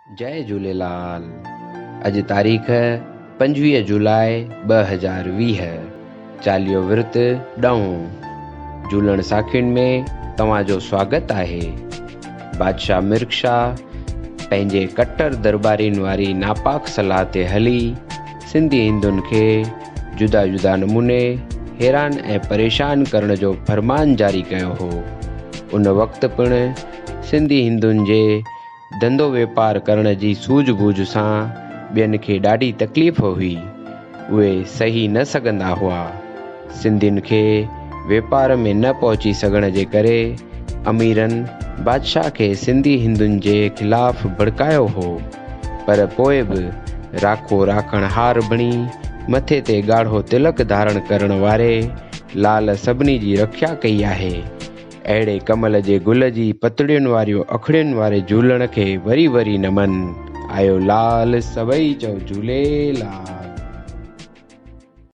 جئي جهوليلال اڄ تاريخ 25 جولاء 2020 چاليهو ورت ڏهون جهولڻ ساکين ۾ توهان جو سواگت آهي. بادشاهه مرڪ شاهه پنهنجي ڪٽر درٻارين واري ناپاڪ صلاح تي هلي سنڌي هندن کي جدا جدا نموني حيران ۽ پريشان ڪرڻ جو فرمان جاري ڪيو هو. ان وقت پڻ سنڌي هندن جي ڌنڌو ويپار ڪرڻ جي سوجهه ٻوجهه سان ٻين کي ڏاڍي تڪليف هئي. اهي سهي نه سگهندا هئا. سنڌين کي ويپار ۾ نه پهچي سگهڻ جي ڪري اميرن بادشاهه کي سنڌي هندن جي خلاف ڀڙڪايو هو. پر پوء به راکو راکڻهار بڻي مٿي تي ڳاڙهو تلڪ ڌارڻ ڪرڻ واري لال سڀني جي رکيا ڪئي آهي. اهڙي ڪمل جي گل جي پتڙين واريون اکڙين واري جهولڻ کي وري وري نمن. آيو لال سڀئي چئو جهوليلال.